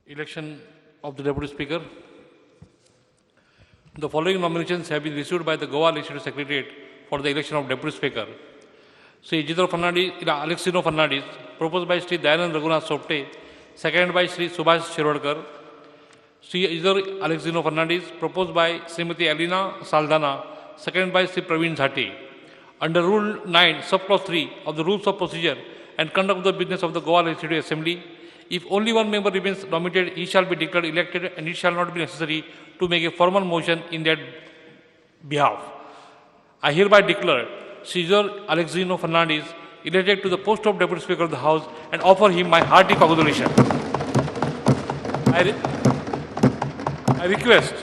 Election of the Deputy Speaker. The following nominations have been received by the Goa Legislative Secretariat for the election of Deputy Speaker. Sri Isidro Fernandes, Alexino Fernandes, proposed by Sri Dayanand Raghunath Sopte, seconded by Sri Subhash Shirodkar. Sri Isidro Alexino Fernandes, proposed by Srimati Alina Saldana, seconded by Sri Praveen Zati. Under Rule 9, Subclause 3 of the Rules of Procedure and Conduct of the Business of the Goa Legislative Assembly, if only one member remains nominated, he shall be declared elected and it shall not be necessary to make a formal motion in that behalf. I hereby declare Caesar Alexino Fernandes elected to the post of Deputy Speaker of the House and offer him my hearty congratulations. I request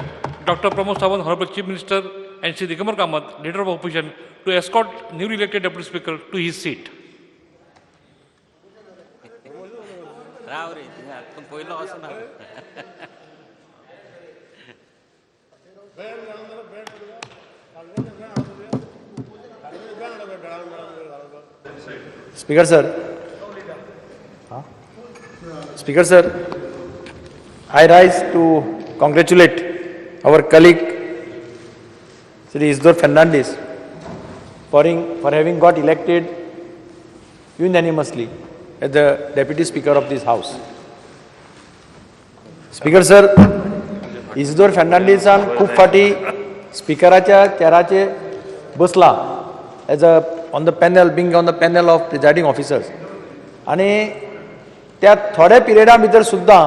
Dr. Pramod Sawant, Honorable Chief Minister, and Sri Digambar Kamath, Leader of Opposition, to escort newly elected Deputy Speaker to his seat. राव रे, पूण पयलो वचना. Speaker sir, Speaker sir, I rise to congratulate our colleague Shri Isidore Fernandes for having got elected unanimously as the Deputy Speaker of this House. Speaker sir, Isidore फर्नांडीसान खूब फावटी स्पिकराच्या चेराचेर बसला as a on the panel, being on the panel of presiding officers, आनी त्या थोड्या पिरियडा भितर सुद्दां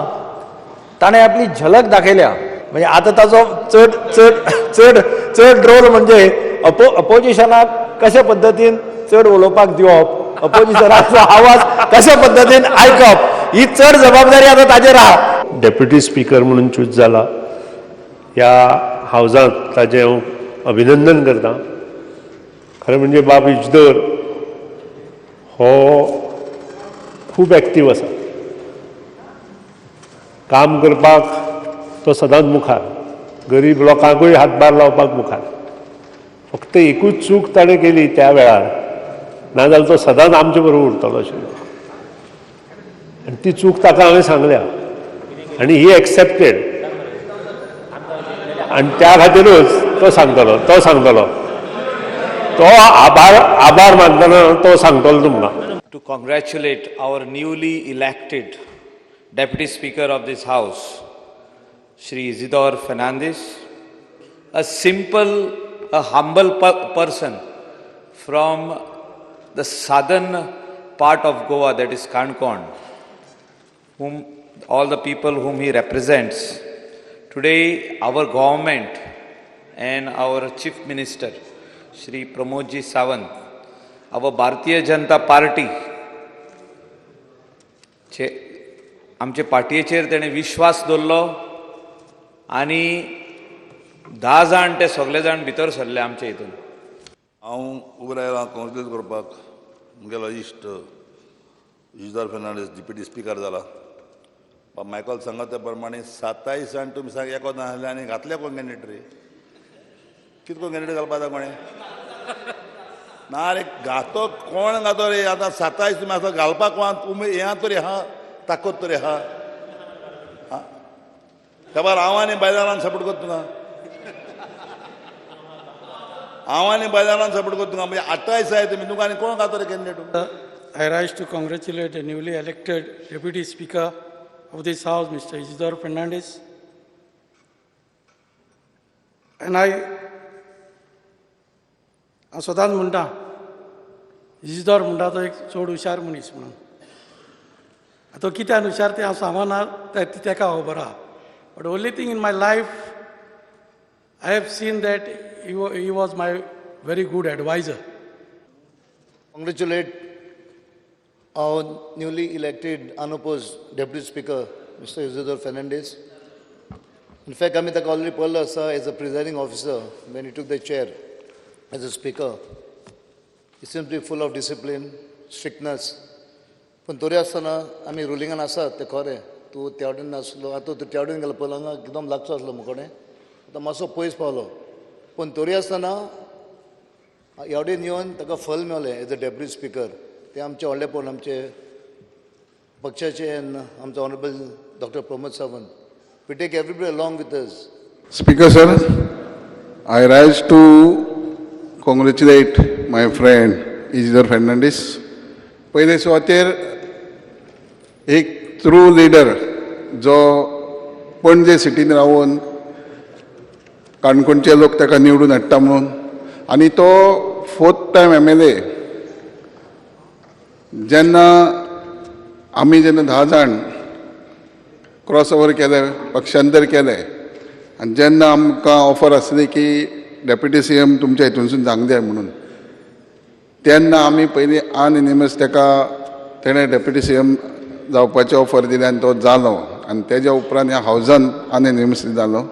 ताणें आपली झलक दाखयल्या. म्हणजे आतां ताजो चड चड चड चड रोल म्हणजे अपोजिशनाक कशे पद्दतीन चड उलोवपाक दिवप, अपोजिशनाचो आवाज कशे पद्दतीन आयकप, ही चड जबाबदारी आतां ताजेर आहा. डेप्युटी स्पीकर म्हणून चूज जाला, ह्या हावजांत ताजें हांव अभिनंदन करता. खरें म्हणजे बाब इजदोर हो खूब एक्टीव आसा, काम करपाक तो सदांच मुखार, गरीब लोकांकूय हातभार लावपाक मुखार. फक्त एकूच चूक ताणें केली त्या वेळार, नाजाल्यार तो सदांच आमचे बरोबर उरतलो आशिल्लो, आनी ती चूक ताका हांवें सांगल्या आनी ही एक्सेप्टेड, आनी त्या खातीरूच तो सांगतलो, तो सांगतलो, तो आभार आभार मानतना तो सांगतलो तुमकां. To congratulate our newly elected Deputy Speaker of this House, Shri Isidore Fernandes, a simple, a humble person from the southern part of Goa, that is Canacona, whom all the people whom he represents. Today, our government and our Chief Minister, Shri Pramod Ji Sawant, our Bharatiya Janata Party, चे आमचे पार्टीचेर तेणें विश्वास दवरलो आनी 10 जाण ते सगळे जाण भितर सरले आमचे हितून. हांव उबो रायला कॉंग्रेचुलेट करपाक मुगेलो इश्ट इजदोर फर्नांडीस डिप्युटी स्पिकर जाला. बाब मायकल सांगता त्या प्रमाणे 27 जाण तुमी सांग एको नासले आनी घातले कोण कॅन्डिडेट रे, कितें कोण कॅन्डिडेट घालपा जाय कोणें ना रे, घातो कोण घातो रे. आतां 27 तुमी आतां घालपाक कोण उमेद हें तरी आहा, ताकद तरी आहा. त्या भायर हांव आनी बायलां सपोर्ट करता तुका, हांव आनी बायलां सपोर्ट करता तुका, म्हणजे 28 आहाय तुमी, तुमकां आनी कोण घातो रे candidate. I rise to congratulate the newly elected Deputy Speaker of this House, Mr. Isidore Fernandes. And I, हांव सदांच म्हणटा, इजिदोर म्हणटा तो एक चड हुशार मनीस म्हणून. तो कित्यान हुशार तें हांव सांगना, तेका खबर आहा. But only thing in my life I have seen that he was my very good advisor. Congratulate our newly elected unopposed Deputy Speaker, Mr. Isidore Fernandes. In fact, आमी ताका ऑलरेडी पळयल्लो आसा as a presiding officer when he took the chair as a speaker. He simply full of discipline, strictness. पूण तरी आसतना आमी रुलिंगान आसात तें खरें. तूं त्या वटेन नासलो, आतां तूं त्या वटेन गेलो, पयलो हांगा एकदम लागचो आसलो मुकोडें, आतां मातसो पयस पावलो. पूण तरी आसतना ह्या वटेन येवन ताका फल मेवलें एज अ डेप्युटी स्पिकर. तें आमचें व्हडलेपण, आमचें पक्षाचे आमचो honourable doctor Pramod Sawant. We take everybody along with us. Speaker sir, I rise to congratulate my friend Isidore Fernandes. पयले सुवातेर एक ट्रू लिडर जो पणजे सिटीन रावन काणकोणचे लोक ताका निवडून हाडटा म्हणून आनी तो फोर्थ टायम एमएलए. जेन्ना आमी जेन्ना 10 जाण क्रॉस ओवर केले, पक्षांतर केलें आनी जेन्ना आमकां ऑफर आसली की डेप्युटी सीएम तुमच्या हितूनसून जावंक जाय म्हणून, तेन्ना आमी पयलीं अनयुनिमस ताका तेणें डेप्युटी सीएम जावपाची ऑफर दिली आनी तो जालो आनी तेज्या उपरांत ह्या हावजान अनयुनिमसली जालो.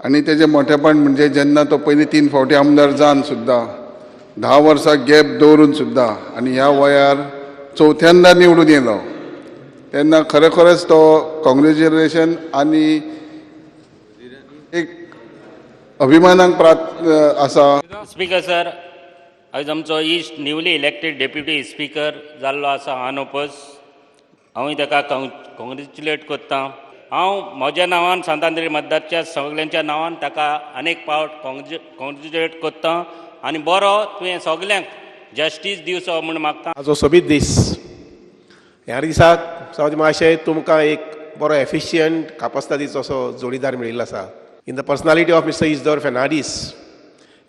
आनी तेजें मोठेपण म्हणजे जेन्ना तो पयलीं 3 फावटी आमदार जावन सुद्दां 10 वर्सां गॅप दवरून सुद्दां आनी ह्या वयार चवथ्यांदा निवडून येयलो तेन्ना खरोखरच तो कॉंग्रेच्युलेशन आनी एक अभिमानाक प्राप्त आसा. स्पीकर सर, आयज आमचो इश्ट न्यूली इलेक्टेड डेप्युटी स्पीकर जाल्लो आसा अनओपोज. हांवूय ताका कॉंग्रेच्युलेट करता. हांव म्हज्या नांवान, सांतांद्रे मतदारच्या सगल्यांच्या नांवान ताका अनेक फावट कॉंग्रेच्युलेट करता आनी बरो तुवें सगल्यांक जस्टीस दिवचो म्हूण मागता. आजो सोबीत दीस. ह्या दिसाक सभापती महाशय, तुमकां एक बरो एफिशियंट कापस्तादीचो असो जोडीदार मेळिल्लो आसा in the personality of Mister Isidore Fernandes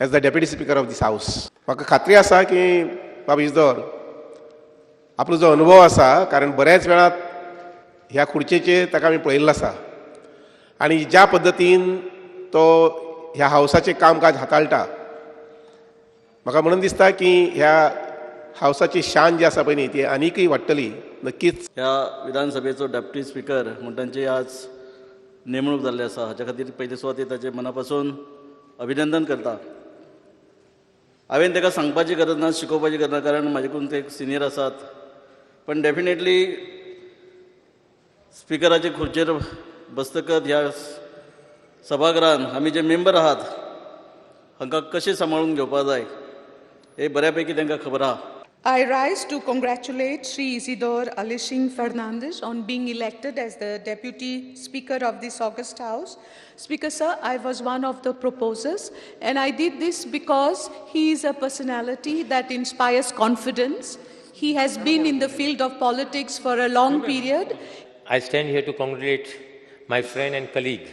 as the Deputy Speaker of this House. म्हाका खात्री आसा की बाब इजदोर आपलो जो अनुभव आसा, कारण बऱ्याच वेळात ह्या खुर्चेचेर ताका आमी पळयल्लो आसा आनी ज्या पद्दतीन तो ह्या हावसाचें कामकाज हाताळटा, म्हाका म्हणून दिसता की ह्या हावसाची शान जी आसा पळय न्ही, ती आनीकय वाडटली नक्कीच. ह्या विधानसभेचो डेप्युटी स्पीकर म्हूण तांची आज नेमणूक जाल्ली आसा. हाच्या खातीर पयले सुवातेर ताचे मना पासून अभिनंदन करता. हांवें ताका सांगपाची गरज ना, शिकोवपाची गरज ना, कारण म्हाजे कडून ते सिनियर आसात. पण डेफिनेटली स्पिकराचे खुर्चेर बसतकच ह्या सभागृहान आमी जे मेंबर आहात हांकां कशें सांबाळून घेवपाक जाय हे बऱ्यापैकी तांकां खबर आहा. I rise to congratulate Sri Isidore Alishing Fernandez on being elected as the Deputy Speaker of this august House. Speaker sir, I was one of the proposers, and I did this because he is a personality that inspires confidence. He has been in the field of politics for a long period. I stand here to congratulate my friend and colleague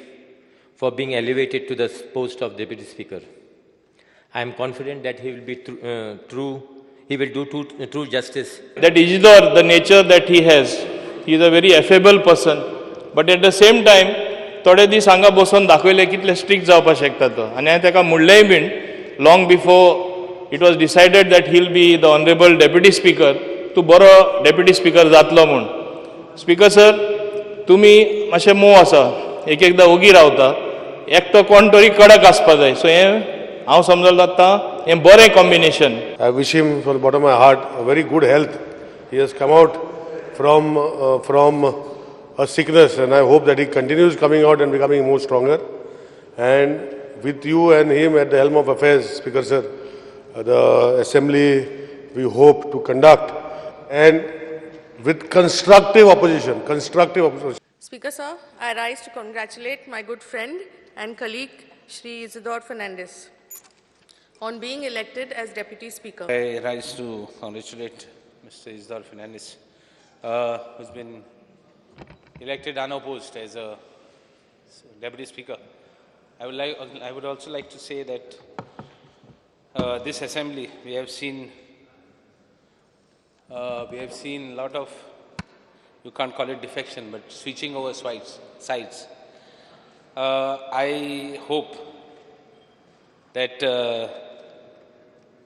for being elevated to the post of Deputy Speaker. I am confident that he will be true, he will do true justice. That Isidore, the nature that he has, he is a very affable person, but at the same time, थोडे दीस हांगा बसून दाखयले कितले strict जावपाक शकता तो. आनी हांवें ताका म्हणलेंय बीन long before it was decided that he'll be the honourable Deputy Speaker, तूं बरो डेप्युटी स्पीकर जातलो म्हूण. स्पीकर सर, तुमी मातशे मोव आसा, एक एकदां ओगी रावता. एकटो कोण तरी कडक आसपा जाय. सो हें हांव समजलो आतां हें बरें combination. I wish him from the bottom of my heart a very good health. He has come out from a sickness, and I hope that he continues coming out and becoming more stronger. And with you and him at the helm of affairs, Speaker sir, the assembly we hope to conduct and with constructive opposition, constructive opposition. Speaker sir, I rise to congratulate my good friend and colleague Shri Isidore Fernandez on being elected as Deputy Speaker. I rise to congratulate Mr. Isidore Fernandez, who's been elected unopposed as a Deputy Speaker. I would also like to say that this assembly, we have seen a lot of, you can't call it defection, but switching over sides. I hope that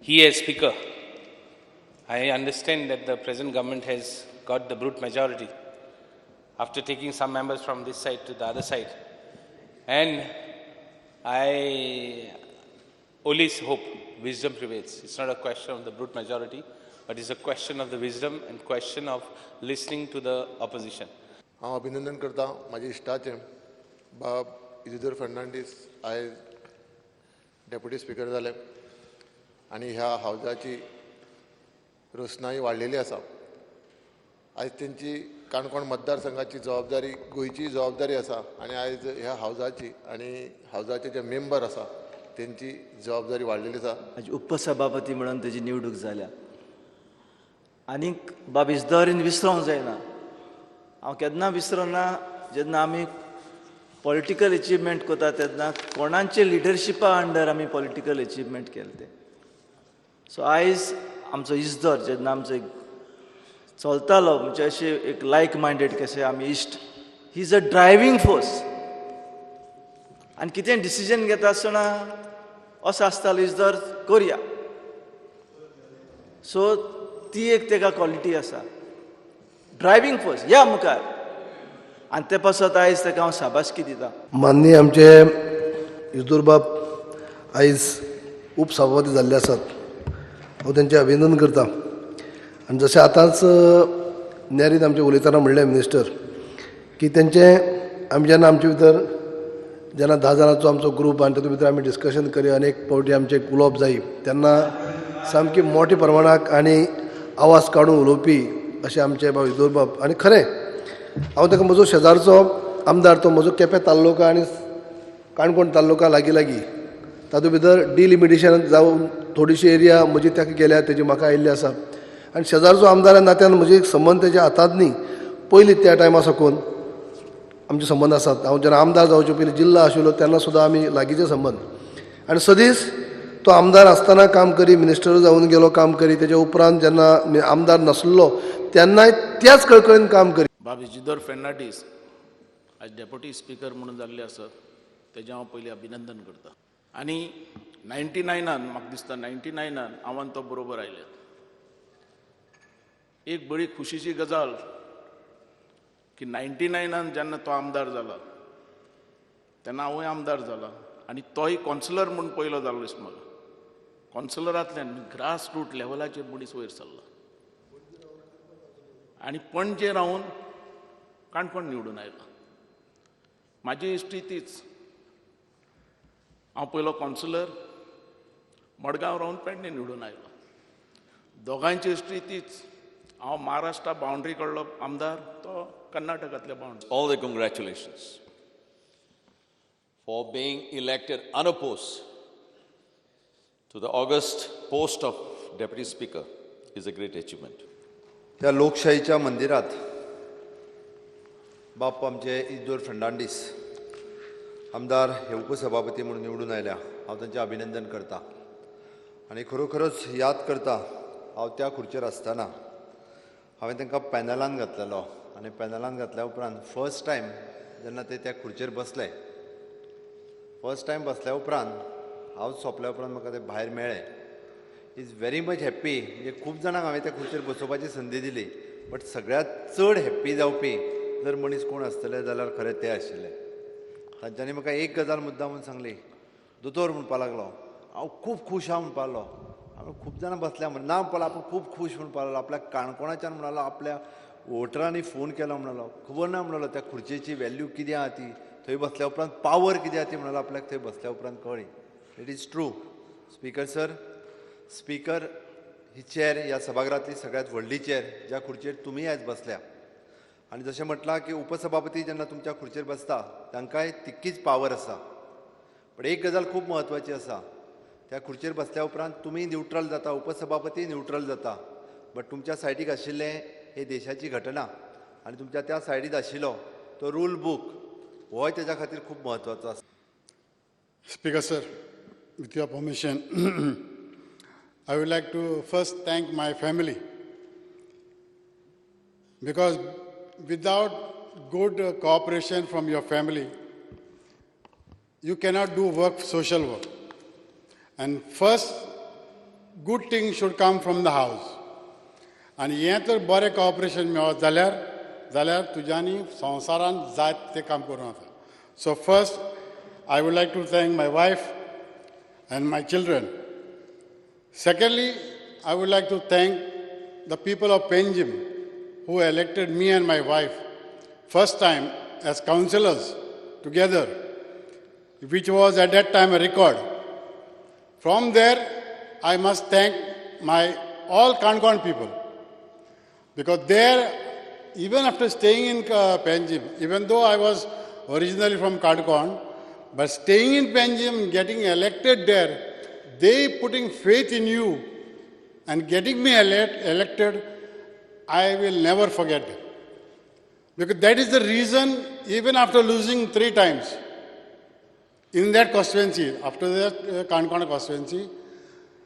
he as Speaker, I understand that the present government has got the brute majority after taking some members from this side to the other side. And I only hope wisdom prevails. It's not a question of the brute majority, but it's a question of the wisdom and question of listening to the opposition. हांव अभिनंदन करता म्हाज्या इश्टाचें, बाब इजिदोर फर्नांडीस आयज deputy speaker जाले आनी ह्या हावजाची रोसणाय वाडलेली आसा. आयज तेंची काणकोण मतदारसंघाची जबाबदारी, गोंयची जबाबदारी आसा आनी आयज ह्या हावजाची आनी हावजाचे जे मेंबर आसा तेंची जबाबदारी वाडलेली आसा. आयज उपसभापती म्हणून तेजी निवडूक जाल्या. आनीक बाब इजदोरीन विसरोंक जायना. हांव केन्ना विसरना, जेन्ना आमी पॉलिटिकल एचिवमेंट करता तेन्ना कोणाचे लिडरशिपा अंडर आमी पॉलिटिकल एचिवमेंट केले ते. सो आयज आमचो इजदोर जेन्ना आमचो एक चलतालो, म्हणजे अशें एक लायक मायंडेड कशें आमी इश्ट, he is a driving force. आनी कितें डिसिजन घेता आसतना असो आसतालो इजदोर करया. सो ती एक तेका क्वॉलिटी आसा, ड्रायव्हींग फोर्स या मुखार. आनी ते पासत आयज तेका हांव शाबासकी दिता. माननीय आमचे इजदोरबाब आयज उपसभापती जाल्ले आसात, हांव तेंचें अभिनंदन करता. आनी जशें आतांच नेरीन आमचें उलयतना म्हणलें मिनिस्टर की तेंचें आमी जेन्ना आमचे भितर जेन्ना 10 जाणांचो आमचो ग्रूप आनी तातूंत भितर आमी डिस्कशन करी, अनेक फावटी आमचें उलोवप जायी तेन्ना सामकी मोठ्या प्रमाणाक आनी आवाज काडून उलोवपी अशें आमचे बाब इजदोरबाब. आनी खरें हांव ताका म्हजो शेजारचो आमदार, तो म्हजो केपें तालुका आनी काणकोण तालुका लागीं लागीं, तातूंत भितर डिलिमिटेशन जावन थोडीशी एरिया म्हजी ताका गेल्या, तेजी म्हाका आयिल्ली आसा. आनी शेजारचो आमदार नात्यान म्हजी एक संबंद तेजे आतांच न्ही, पयलीं त्या टायमा साकून आमचे संबंद आसात. हांव जेन्ना आमदार जावचे पयलीं जिल्ला आशिल्लो तेन्ना सुद्दां आमी लागींचे संबंद. आनी सदींच तो आमदार आसतना काम करी, मिनिस्टर जावन गेलो काम करी, तेच्या उपरांत जेन्ना आमदार नासलो तेन्नाय त्याच कळकळीन काम करी. बाब इजिदोर फेर्नांडीस आज डेप्युटी स्पीकर म्हणून जाल्ले आसत, तेजें हांव पयलीं अभिनंदन करता. आनी 99 म्हाका दिसता 99 हांव आनी तो बरोबर आयले. एक बरी खुशीची गजाल की 99 जेन्ना तो आमदार जाला तेन्ना हांवूय आमदार जाला आनी तोय कॉन्सलर म्हूण पयलो जालो दिसता म्हाका. कॉन्सलरांतल्यान ग्रास रूट लेवलाचेर मनीस वयर सरला आनी पणजे रावन काणकोण निवडून आयलो. म्हाजी हिस्ट्री तीच, हांव पयलो कॉन्सलर, मडगांव रावन पेडणे निवडून आयलो. दोगांयची हिस्ट्री तीच, हांव महाराष्ट्रा बावंड्री कडलो आमदार, तो कर्नाटकांतल्या boundary. All the congratulations for being elected unopposed to the august post of Deputy Speaker is a great achievement. त्या लोकशाहीच्या मंदिरात बाप आमचे इजदोर फेर्नांडीस आमदार हे उपसभापती म्हणून निवडून आयल्या, हांव तांचें अभिनंदन करता. आनी खरोखरच याद करता, हांव त्या खुर्चेर आसतना हांवें तांकां पॅनलान घातलेलो आनी पॅनलान घातल्या उपरांत फर्स्ट टायम जेन्ना ते त्या खुर्चेर बसले, फर्स्ट टायम बसल्या उपरांत हांव सोंपल्या उपरांत म्हाका ते भायर मेळ्ळे. Is very much happy. म्हणजे खूब जाणांक हांवें त्या खुर्चेर बसोवपाची संदी दिली, बट सगळ्यांत चड हॅप्पी जावपी जर मनीस कोण आसतले जाल्यार खरें ते आशिल्ले. तांच्यांनी म्हाका एक गजाल मुद्दाम म्हणून सांगली, दोतोर म्हणपाक लागलो, हांव खूब खूश आहा म्हणपाक लागलो. हांवें खूब जाणां बसल्या म्हण ना म्हणपाक आपूण खूब खूश म्हणपाक लागलो. आपल्या काणकोणाच्यान म्हणालो, आपल्या वोटरांनी फोन केलो म्हणालो, खबर ना म्हणालो त्या खुर्चेची वॅल्यू कितें आहा ती, थंय बसल्या उपरांत पावर कितें आहा ती म्हणालो आपल्याक थंय बसल्या उपरांत कळ्ळी. It is true. Speaker sir, speaker he chair ह्या सभाघरांतली सगळ्यांत व्हडली चेर, ज्या खुर्चेर तुमी आयज बसल्या. आनी जशें म्हटलां की उपसभापती जेन्ना तुमच्या खुर्चेर बसता तांकांय तितकीच पावर आसा, पण एक गजाल खूब म्हत्वाची आसा, त्या खुर्चेर बसल्या उपरांत तुमी न्युट्रल जाता, उपसभापती न्युट्रल जाता, बट तुमच्या सायडीक आशिल्लें हे देशाची घटना आनी तुमच्या त्या सायडीत आशिल्लो तो रूल बूक होय तेज्या खातीर खूब म्हत्वाचो आसा. Speaker sir, with your permission, I would like to first thank my family, because without good cooperation from your family, you cannot do work, social work. And first, good thing should come from the house. आनी हें तर बरें corporation मेळत जाल्यार तुज्यांनी संवसारांत जायत तें काम करूं जाता. So first I would like to thank my wife and my children. Secondly, I would like to thank the people of Panjim who elected me and my wife first time as councillors together, which was at that time a record. From there, I must thank my all Canacona people, because there even after staying in Panjim, even though I was originally from Canacona, but staying in Panjim, getting elected there, they putting faith in you and getting me elected, I will never forget them. Because that is the reason, even after losing 3 times in that constituency, after that Canacona constituency,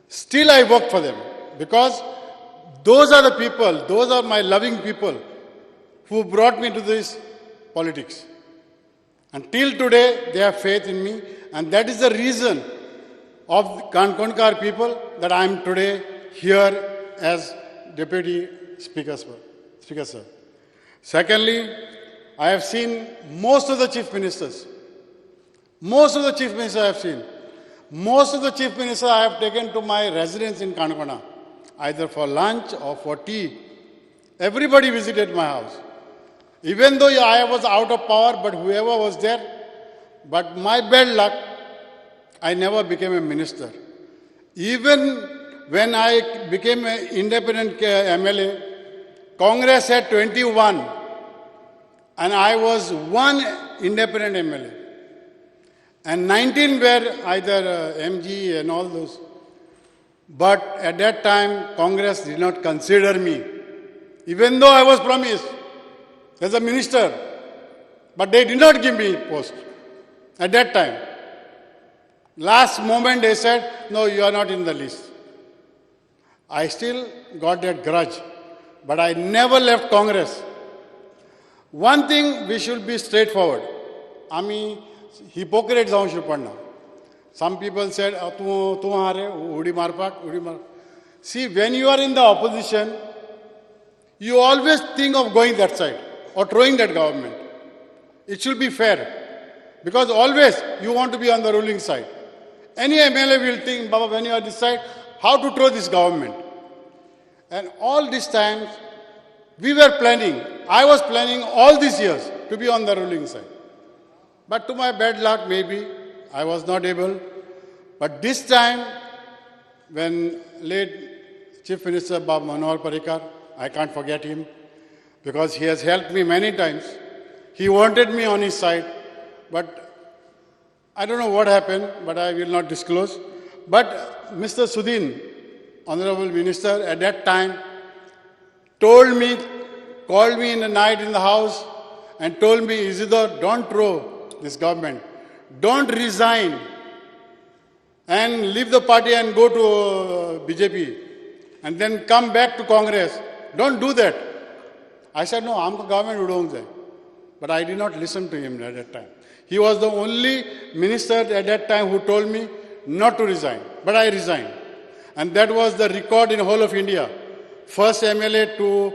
still I worked for them. Because those are the people, those are my loving people who brought me to this politics. And till today, they have faith in me. And that is the reason of Kankonkar people that I am today here as Deputy Speaker, sir. Secondly, I have seen most of the chief ministers. Most of the chief ministers I have seen. Most of the chief ministers I have taken to my residence in Canacona, either for lunch or for tea. Everybody visited my house. Even though I was out of power, but whoever was there, but my bad luck, I never became a minister. Even when I became an independent MLA, Congress had 21, and I was one independent MLA. And 19 were either MG and all those. But at that time, Congress did not consider me, even though I was promised as a minister. But they did not give me post at that time. Last moment they said, no, you are not in the list. I still got that grudge, but I never left Congress. One thing we should be straightforward. I hypocrite जावंक शकना. Some people said, तूं आहा रे उडी मारपाक, उडी मार. See, when you are in the opposition, you always think of going that side or throwing that government. It should be fair, because always you want to be on the ruling side. Any MLA will think, Baba, when you are this side, how to throw this government. And all these times, we were planning. I was planning all these years to be on the ruling side. But to my bad luck, maybe, I was not able. But this time, when late Chief Minister Bab Manohar Parrikar, I can't forget him, because he has helped me many times. He wanted me on his side, but I don't know what happened, but I will not disclose. But Mr. Sudin, Honorable Minister, at that time, told me, called me in the night in the house and told me, Isidore, don't throw this government. Don't resign and leave the party and go to BJP and then come back to Congress. Don't do that. I said, no, I'm the government udoong jai. But I did not listen to him at that time. He was the only minister at that time who told me not to resign. But I resigned. And that was the record in whole of India. First MLA to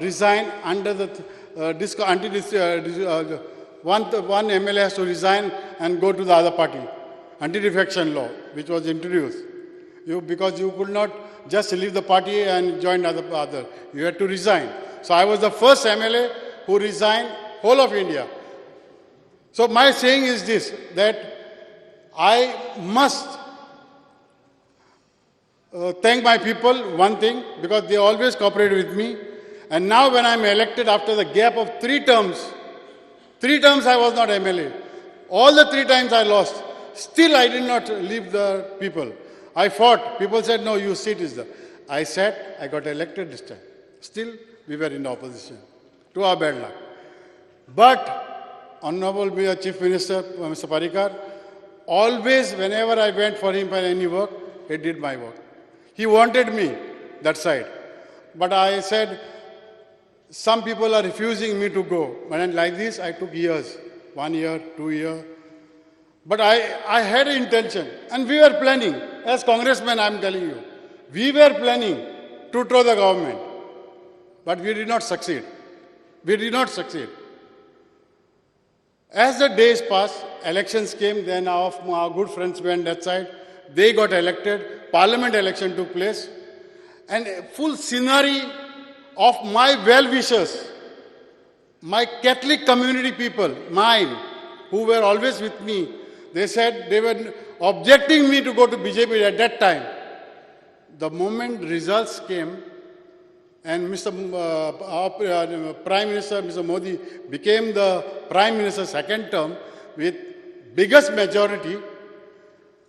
resign under the one MLA has to resign and go to the other party. Anti-defection law, which was introduced. Because you could not just leave the party and join other. You had to resign. So I was the first MLA who resigned whole of India. So my saying is this, that I must thank my people, one thing, because they always cooperated with me. And now when I'm elected after the gap of 3 terms, 3 terms I was not MLA. All the 3 times I lost. Still I did not leave the people. I fought. People said, no, your seat is there. I sat, I got elected this time. Still, we were in the opposition, to our bad luck. But Honorable Chief Minister, Mr. Parrikar, always whenever I went for him for any work, he did my work. He wanted me that side. But I said, some people are refusing me to go. And like this, I took years, 1 year, 2 years. But I had an intention, and we were planning, as congressmen, I'm telling you, we were planning to throw the government, but we did not succeed. We did not succeed. As the days passed, elections came, then our good friends went that side. They got elected, parliament election took place, and a full scenery of my well-wishers, my Catholic community people, mine, who were always with me, they said they were objecting me to go to BJP at that time. The moment results came, And Mr. Our Prime Minister, Mr. Modi, became the Prime Minister second term with biggest majority.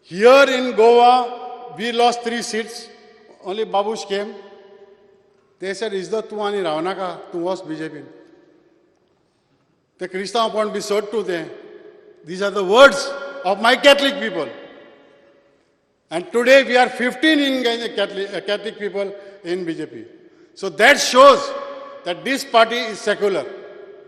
Here in Goa, we lost 3 seats. Only Babush came. They said, "Is the तूं आनी रावनाका, तूं वच बीजेपीन." ते क्रिस्तांवपण बी सोड तूं तें. These are the words of my Catholic people. And today we are 15 in Catholic people in BJP. So that shows that this party is secular.